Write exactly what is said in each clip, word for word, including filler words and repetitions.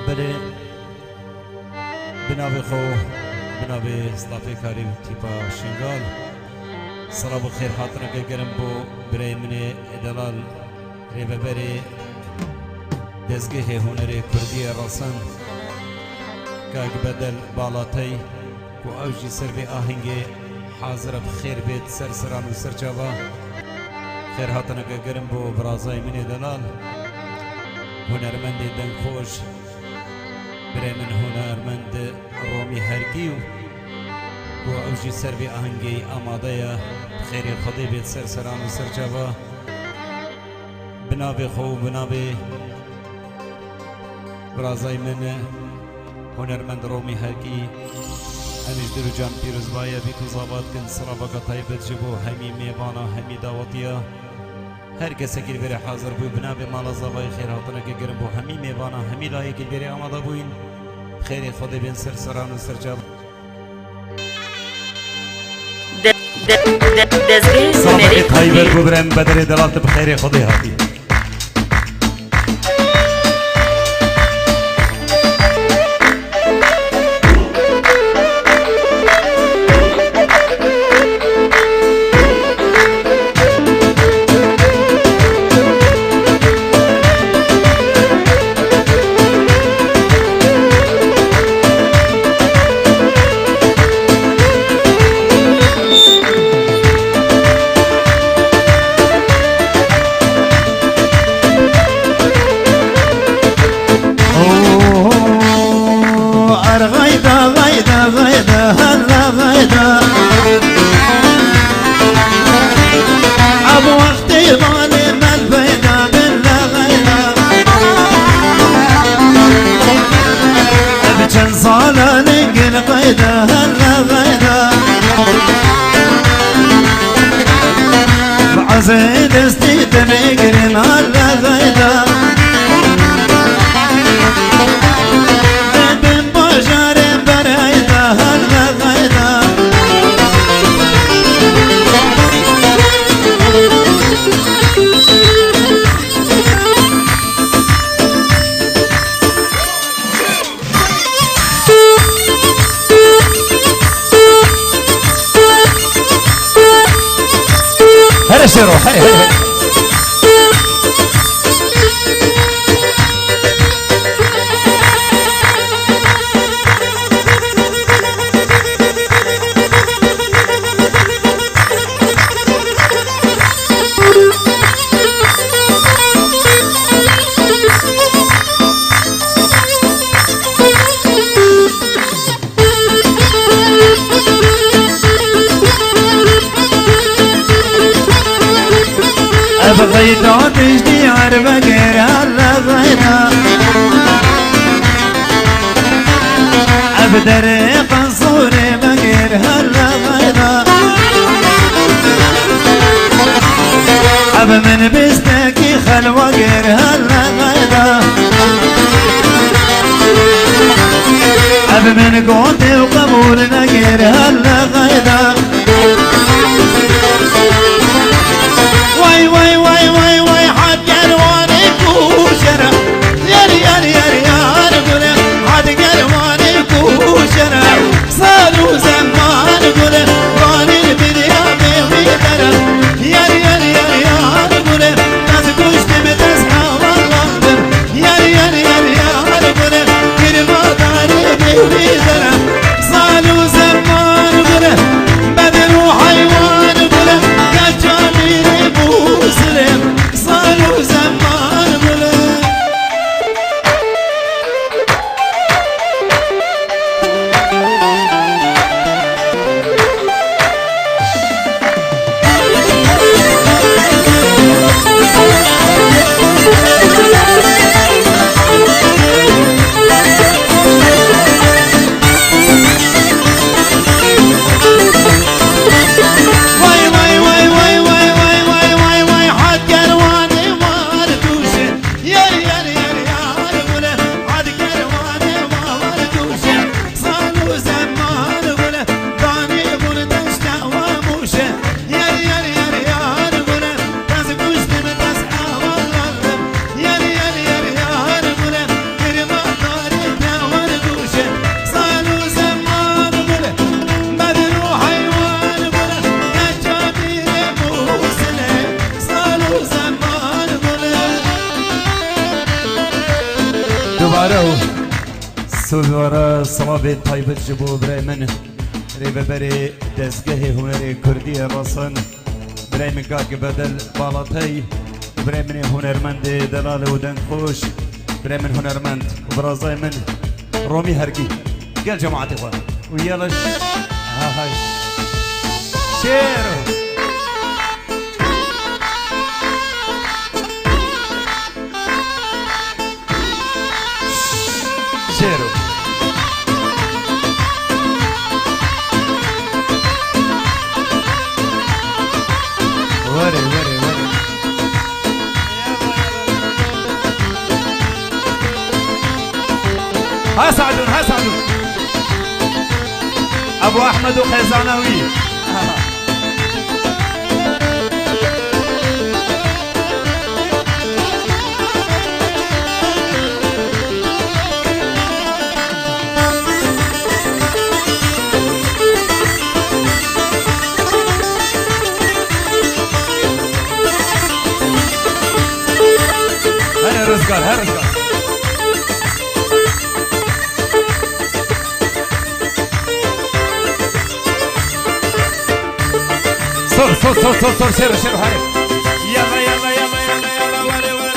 Belê, bi navê xwe, bi navê stafê karî û tîpa Şingal, silav û xêrhatineke germ bo birayê min ê delal, rêveberê dezgehê hunerê kurdî yê Resen, Kak Bedel Balatey, ku ew jî ser vê ahengê hazir e, bi xêr bêt ser seran û ser çava. Xêrhatineke germ bo birazayê min ê delal, hunermendê dengxweş, birê min hunermend Romî Herkî, ku ew jî ser vê ahengê amade ye. Bi xêrê Xwedê bêt ser seran û ser çava. Bi navê xwe û bi navê birazayê min hunermend Romî Herkî, em ji dil û can pîroz baye bît û zava dikin. Silaveke taybet ji bo hemî mêvana, hemî dawetiya, her kesekî li vêrê hazir bû. Bi navê mala zavayê xêrhatineke germ bo hemî mêvana, hemî layekî li vêrê amade bûyîn. Xêrê Xwedê bên ser seran û ser çav. De-, de-, de-, dezgehê Silavekî hunerê taybet kurdî. Bo birem Bedirê Delal, tu bi xêrê Xwedê hatî. Erxayda, xayda, xayda, halla xayda. Ev wextê malê me peyda bin la xayda. Ev çend sala ningin qayda, halla xayda. Bi ezê destî te nêgirin, halla xayda. Bin bajarê bereyda, halla xayda. Here şêro, hey, hey, hey. Ev xeyda tiştî erve gêr hele xeyda. Ev derê qensorê vegêr hele xeyda. Ev min bîstekî xelwa gêr hele xeyda. Ev min gotê û qebûl negêr hele xeyda. Way, way, way, way, way, had gerwanê kuşere. Yer, yer, yer, yer, gule, had gerwanê kuşere. Sal û zeman gule, vanî biriya bê wî dere. Yer, yer, yer, yer, gule, ez kuştim, ez hevalandim. Yer, yer, yer, yer, gule, girma darê bê wî dere. Sal û zeman Sovare û sovare silavê taybet ji bo birayê min, rêveberê Dezgehê Hunerê Kurdî Erasan, birayê min Gak Bedel Balatay, birayê min ê hunermendê delal û dengxweş, birayê min hunermend û birazayê min Romî Hergî, gel cemaetê xwe û yela ş-, ha, ha, şêr. Şêro. Were, were, were. Ha Sadun, ha Sadun. Ebu Ahmed û Xezana wî. Here rizgar, here rizgar. Sor, sor, sor, sor, sor, şero, şero, hare. Yalla, yalla, yalla, yalla, yalla, were, were.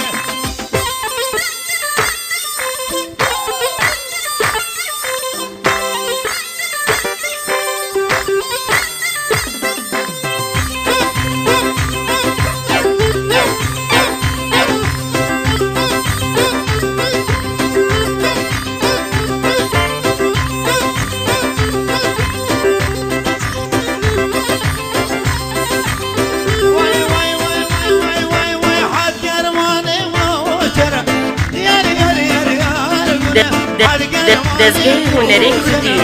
De, de, de, dezgehê hunerê kurdî.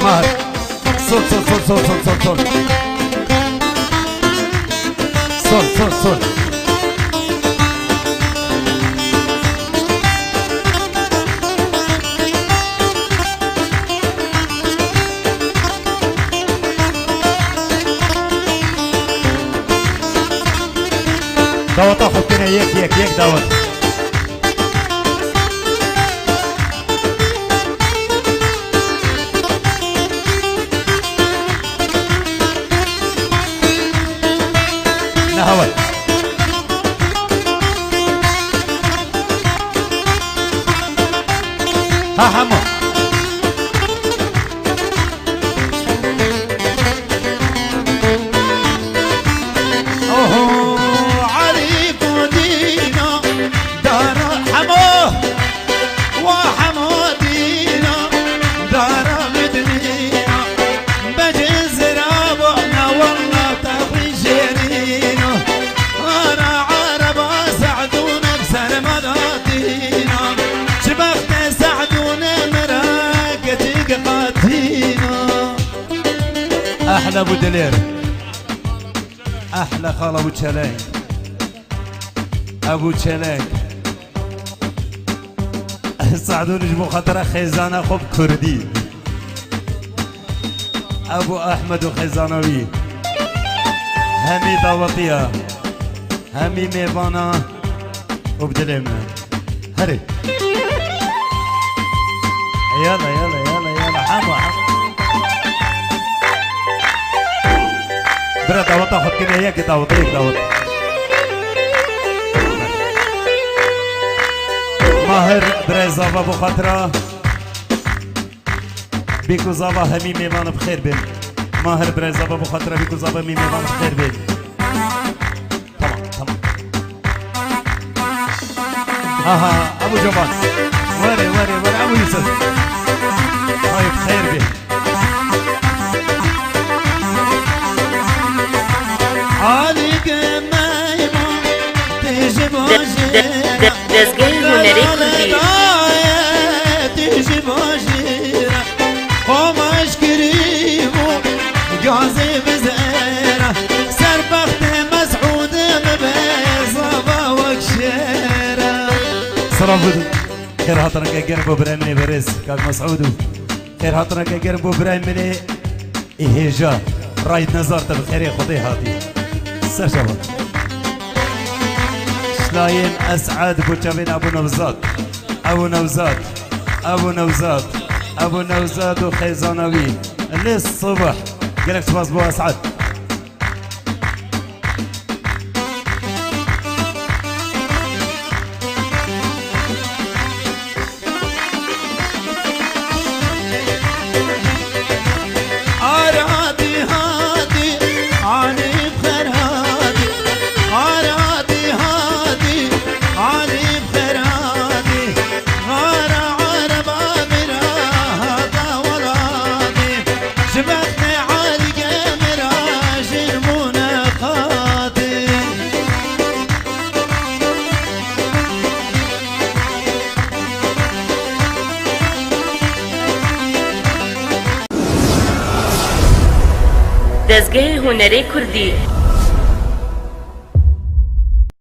Mahir. Sol, sol, sol. Sol, sol, sol. Daweta xwe bikene yek, yek, yek dawet. Ne heval. Ha, hema. Oho, Elî Kurdîna, dara hemo, wa hemo dîna, dara midnîna, becin zira bo na walla te xwî jêrîna. Ara ereba Se'dûne bi serma datîna, ji bextê Se'dûne min re keçik qatîna. Ehle Bû Dilêr. Ehle xala Bû Çeleng. Ebû Çeleng. Sadûn ji bo xatira xêzana xwe bi kurdî. Ebû Ehmed û xêzana wî. Hemî dawetiya. Hemî mêvana. û bi dilê me. Herê. Yala, yala, yala, yala. Hema, hema. Bira daweta xwe bikine, yek dawet, yek dawet. Mahir, birê zava bo xatira. Bîk û zava hemî mêvan bi xêr bên. Mahir birê zava bo xatira bîk û zava hemî mêvan bi xêr bên. Tamam, tamam. Aha, Abu Cemal. Were, were, were, Abu Yusuf. Hay xêr be. Alî ke meyman, tê ji De, de, de, dezgehê hunerê kurdî. Tê ji bajêra, xwe maş kirî. Azî bizêra, serbextê Mesûdê min be, zava wek şêra. Silav û xêr hatina ke germ bo birayê min ê berêz, kak Mesûd û xêr hatina ke germ bo birayê min ê hêja. Raîd Nezar, te bi xêrê Xwedê hatî. Ser çavan. Şlayên Es'ed bo çavên Ebû Newzad. Ebû Newzad. Ebû Newzad. Ebû Newzad û xêzana wî. Lê Sibih. Gelek spas bo Es'ed. Aradî hatî, Alî Ferhadî. Aradî hatî, Alî Ferhadî. Xara Ereba min re hata welatî. Ji bextê erkê min re jin bûne qatî. Dezgehê Hunerê Kurdî.